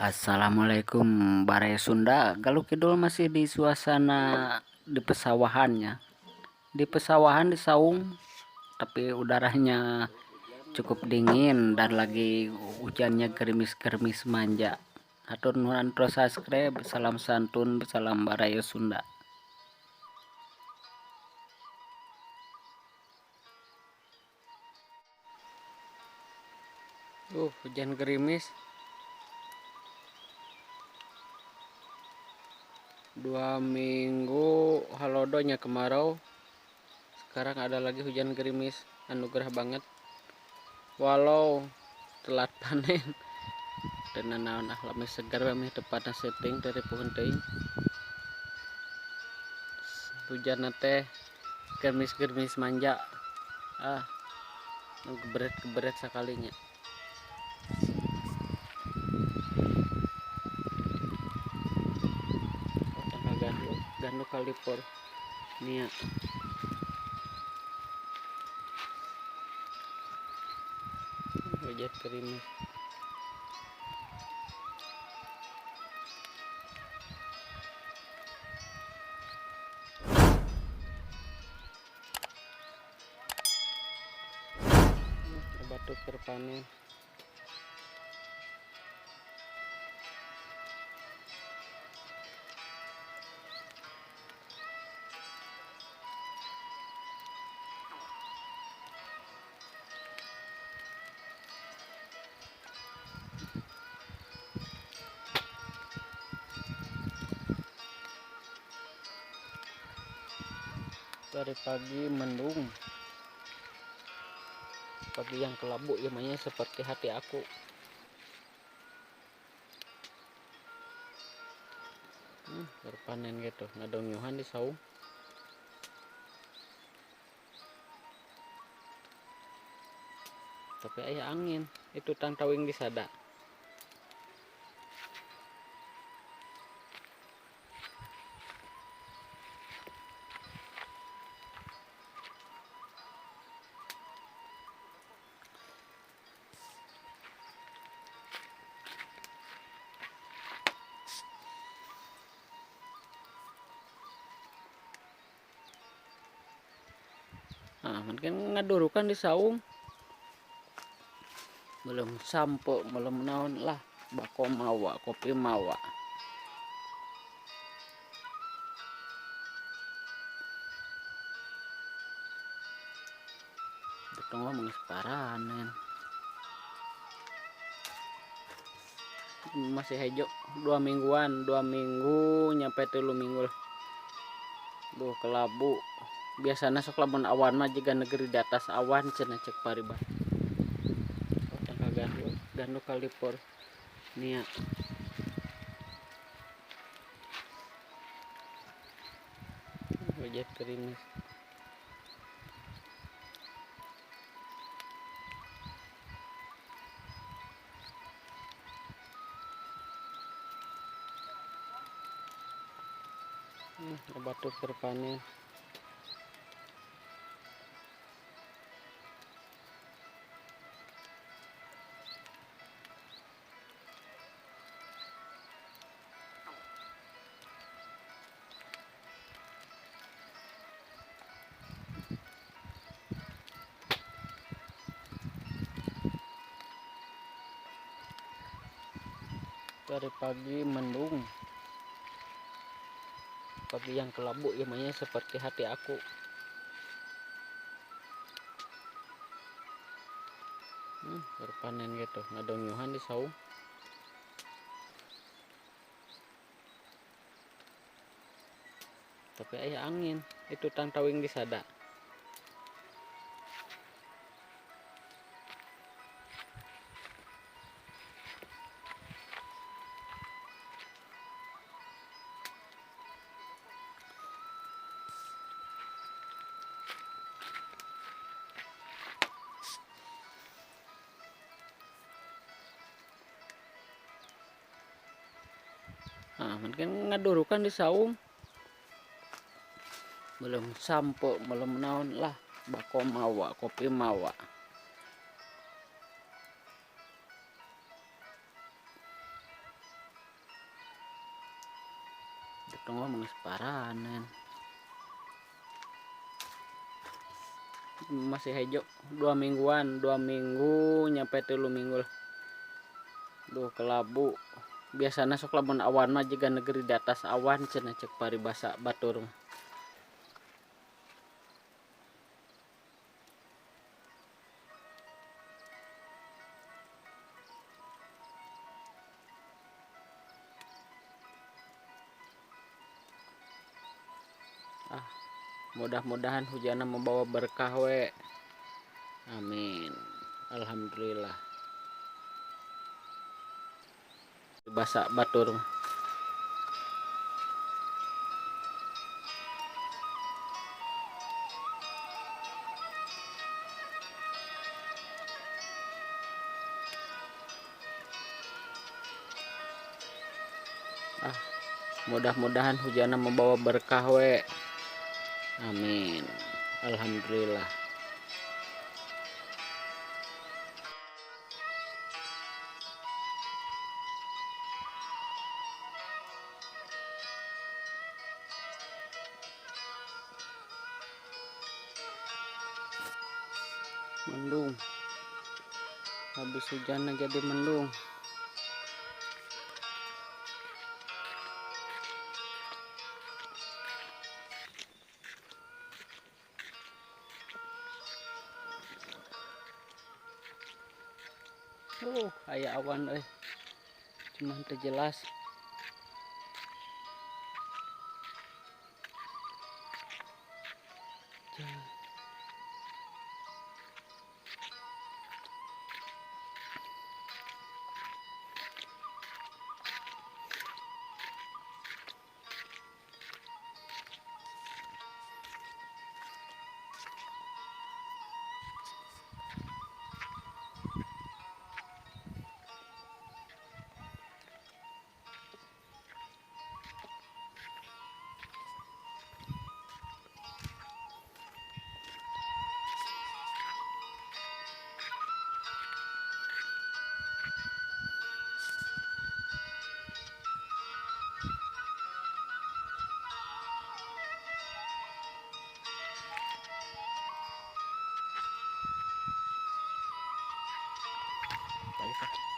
Assalamualaikum Baraya Sunda. Galuh Kidul masih di suasana di pesawahannya. Di pesawahan di saung, tapi udaranya cukup dingin dan lagi hujannya gerimis-gerimis manja. Hatur nuhun terus subscribe, salam santun, salam Baraya Sunda. Hujan gerimis. 2 minggu halodonya kemarau, sekarang ada lagi hujan gerimis, anugerah banget walau telat panen. Dan naon ah lami segar meh tepatna setting dari pohon teuing. Hujan teh gerimis-gerimis manja, gebret-gebret sakalinya. Gandul California. Hujan gerimis. Batu terpanen. Dari pagi mendung, pagi yang kelabu ya mainnya seperti hati aku. Berpanen gitu, ngadongyuhan di saung. Tapi ayah angin, itu tangtawing di sada. Mungkin ngadurukan di saung, belum sampo, belum naon lah, bako mawa, kopi mawa. Betul ngomong separanen. Masih hijau 2 mingguan, 2 minggu nyampe 3 minggu lah. Duh kelabu. Biasanya sok lamun awan mah jiga negeri di atas awan cenah cek paribah. Tangka gandul California. Hujan gerimis. Batu terpanen. Dari pagi mendung, pagi yang kelabu ya mainnya seperti hati aku. Berpanen gitu, ngadongyuhan di saung. Tapi ayah angin, itu tangtawing di sada. Mungkin ngadurukan di saung, belum sampo, belum naon lah, bako mawa, kopi mawa. Tunggu mah geus paranen. Masih hejo 2 mingguan, 2 minggu nyampe 3 minggu lah. Duh kelabu. Biasana sok lamun awan mah jiga negeri di atas awan cenah cek paribasa batur mah. Mudah-mudahan hujannya membawa berkah we. Amin. Alhamdulillah. Basa batur. Mudah-mudahan hujannya membawa berkah we. Amin. Alhamdulillah. Mendung. Habis hujan jadi mendung. Aya awan euy. Cuman teu jelas. Balik.